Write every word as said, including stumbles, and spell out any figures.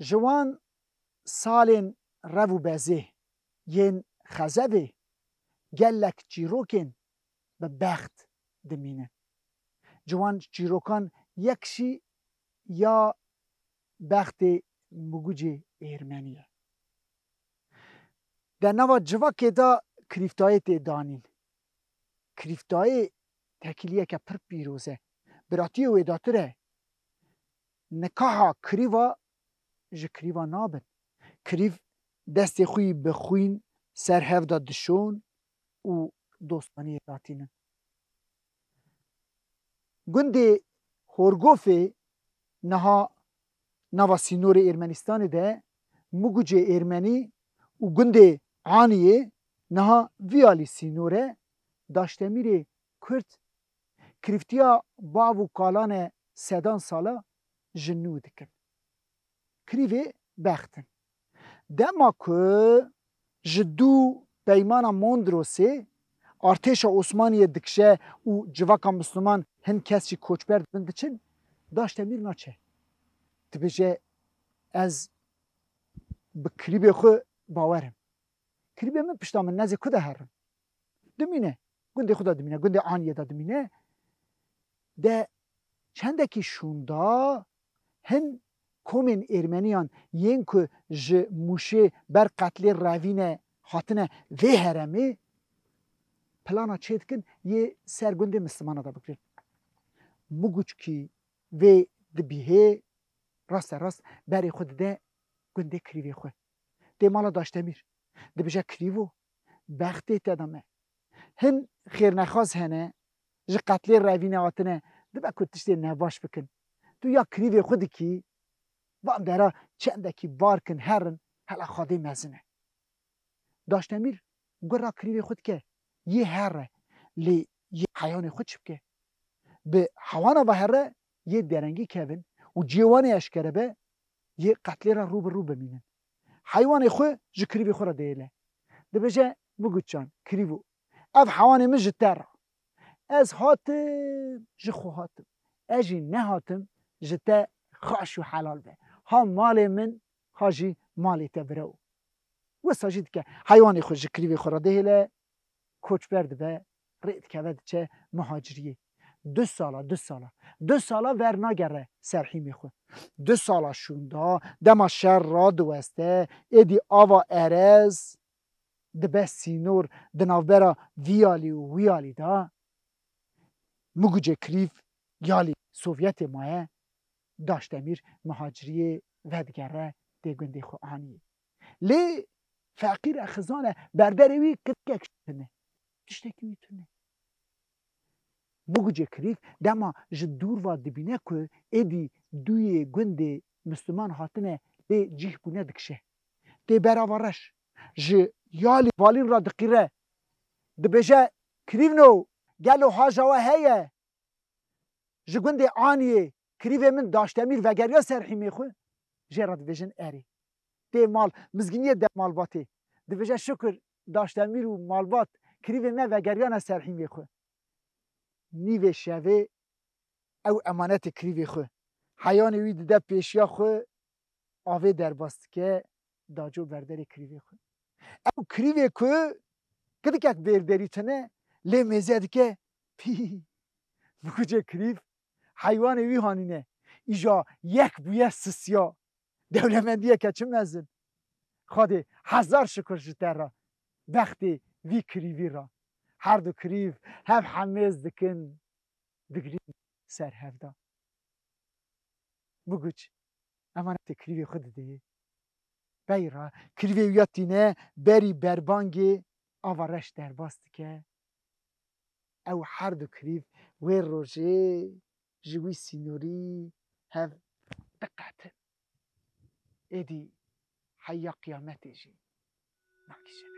Ji wan salên rev û bezê yên xezevê gelek çîrokên bi bext dimînin. Ji wan çîrokan yek jî ya bextê Migucê Êrmenî ye. Di nava civakê de kirîftayê tê danîn. Kirîftayê tekiliyeke pir pîroz e. Biratiyê wêdatir e. Nikaha kirîva ji kirîva nabin. Kirîv destê xwe yî bi xwîn ser hev de dişon û dostaniyê datînin. Gundê Horgofê niha nava sînorê Ermenistanê de, Migucê Ermenî û gundê Aniyê niha vî alî sînor e, Daşdemîrê Kurd kirîftiya bav û kalan e sedan sala ji nû dikin. Kirîvê bext in. Dema ku ji dû peymana Mondrosê artêşa Osmaniyê dikişe û civaka Misliman hin kes jî koçber dibin diçin, Daşdemîr naçe. Dibêje, ez bi kirîvê xwe bawer im. Kirîvê min pişta min, nezê ku de herim. Dimîne. Gundê xwe de dimîne. Gundê Aniyê de dimîne. De çendekî şûnda hin komên Ermeniyan yên ku ji Mûşê ber qetlê revîne hatine vê heremê, plana çê dikin yê ser gundê Mislimana de bigirin. Miguçkî vê dibihê raste rast berê xwe dide gundê kirîvê xwe. Tê mala Daşdemîr. Dibêje, kirîvo, bextê te de me. Hin xêrnexwaz hene, ji qetlê revîne hatine, dibe ku tiştê nebaş bikin. Tu ya kirîvê xwe dikî, van dera çendekî bar kin herin, hela Xwedê mezin e. Daşdemîr gura kirîvê xwe dike, yê here, lê yê heyanê xwe çi bike? Bi hewana ve here yê derengî kevin û cihê wan ê eşkere be, yê qetlê re rû bi rû bimînin. Heywanê xwe ji kirîvê xwe re dihêle. Dibêje, Miguçan, kirîvo, ev hewanê min ji te re. Ez hatim, ji xwe hatim. Ez jî nehatim, ji te xaş û helal be. Ha malê min, ha jî malê te, birawo. Wisa jî dike. Heywanê xwe ji kirîvê xwe re dihêle, koçber dibe, rê dikeve diçe muhaciriyê. Du sala, du sala. Du sala ver nagere ser hîmê xwe. Du sala şûnda, dema şer radiweste, êdî ava Erez dibe sînor di navbera vî alî û wî alî de. Migucê kirîv yalî Sovyetê maye, Daşdemîr muhaciriyê vedigere tê gundê xwe Aniyê. Lê feqîr e, xizan e, berderê wî kirikek tune. Tiştekî wî tune. Migucê kirîv dema ji dûr ve dibîne ku êdî duyê gundê Misliman hatine lê cih bûne dikişe. Tê berava reş. Ji yalî balîn re diqîre. Dibêje, kirîvno, gelo haja we heye? Ji gundê Aniyê kirîvê min Daşdemîr vegeriya ser hîmê xwe? Jê re dibêjin erê. Tê mal, mizgîniyê de malbatê. Dibêje, şukur, Daşdemîr û malbat kirîvê me vegeriyane ser hîmê xwe. Nîvê şevê ew emanetê kirîvê xwe. Heyanê wî dide pêşiya xwe, avê derbas dike, daco berderê kirîvê xwe. Ew kirîvê ku kidikek bêrderî tune, lê mêze dike, pî, migucê kirîv, heywanê wî hanîne. Îja yek bûye sisiya. Dewlemendiyeke çi mezin. Xwedê, hezar şukur ji te re. Bextê vî kirîvî re. Her du kirîv hev hemêz dikin, digirîn ser hev de. Miguç, emanetê kirîvê xwe didê. Pey re kirîvê wî ya tîne berî berbangê ava reş derbas dike. Ew her du kirîv wê rojê ji wî sînorî hev diqetin. Êdî heya qiyametê jî nakişin.